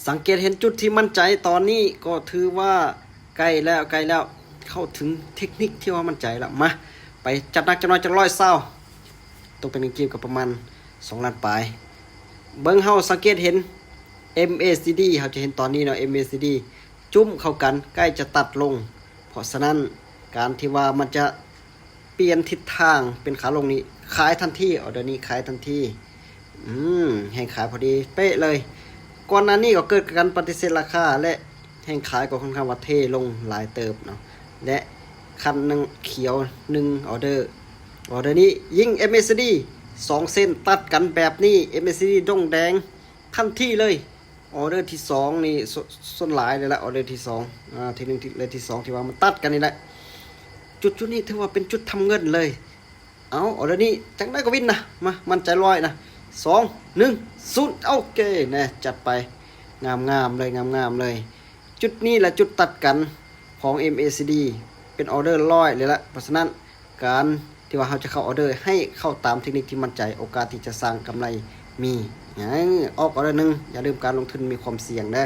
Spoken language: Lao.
ສັງເກດເຫັນຈຸດທີ່ໝັ້ນໃຈຕອນນີ້ກໍຖືວ່າໃກ້ແລ້ວ ໃກ້ແລ້ວ ເຂົ້າເຖິງເທັກນິກທີ່ວ່າໝັ້ນໃຈແລ້ວ. ມາ ໄປຈັດໜັກຈັກໜ້ອຍ ຈັກຮ້ອຍຊາວ ຕົກເປັນເງິນກີບກໍປະມານສອງລ້ານປາຍ. ເບິ່ງ ເຮົາສັງເກດເຫັນ MACD ເຮົາຈະເຫັນຕອນນີ້ເນາະ MACD ຈຸ້ມເຂົ້າກັນ ໃກ້ຈະຕັດລົງ. ເພາະສະນັ້ນ ການທີ່ວ່າມັນຈະປ່ຽນທິດທາງເປັນຂາລົງນີ້ ຂາຍທັນທີ ອໍເດີນີ້ຂາຍທັນທີ. ອືມ ແຮງຂາຍພໍດີເປະເລີຍ. ກ່ອນໜ້ານີ້ກໍເກີດການປະຕິເສດລາຄາ ແລະ ແຮງຂາຍກໍຄ່ອນຂ້າງວ່າເທລົງຫຼາຍເຕີບເນາະ ແລະ ຄັນໜຶ່ງຂຽວໜຶ່ງອໍເດີ. ອໍເດີນີ້ຍິງ MACD ສອງເສັ້ນຕັດກັນແບບນີ້ MACD ດົງແດງທັນທີເລີຍ. ອໍເດີທີສອງນີ້ ສ່ວນ ສ່ວນຫຼາຍເລີຍລະ ອໍເດີທີສອງ ອາ ທີໜຶ່ງ ທີ ແລະ ທີສອງ ທີ່ວ່າມັນຕັດກັນນີ້ແຫຼະ. ຈຸດ ຈຸດນີ້ຖືວ່າເປັນຈຸດທຳເງິນເລີຍ. ເອົາ ອໍເດີນີ້ຈັ່ງໃດກໍວິນນະ. ມາ ໝັ້ນໃຈຮ້ອຍນະ. ສອງ ໜຶ່ງ ສູນ ໂອເຄ ແນ່ ຈັດໄປ. ງາມໆເລີຍ ງາມໆເລີຍ. ຈຸດນີ້ແຫຼະຈຸດຕັດກັນຂອງ MACD ເປັນອໍເດີຮ້ອຍເລີຍລະ. ເພາະສະນັ້ນ ການທີ່ວ່າເຮົາຈະເຂົ້າອໍເດີ ໃຫ້ເຂົ້າຕາມເທັກນິກທີ່ໝັ້ນໃຈ ໂອກາດທີ່ຈະສ້າງກຳໄລມີ. ອາ ອອກອໍເດີໜຶ່ງ ຢ່າລືມການລົງທຶນມີຄວາມສ່ຽງເດີ້.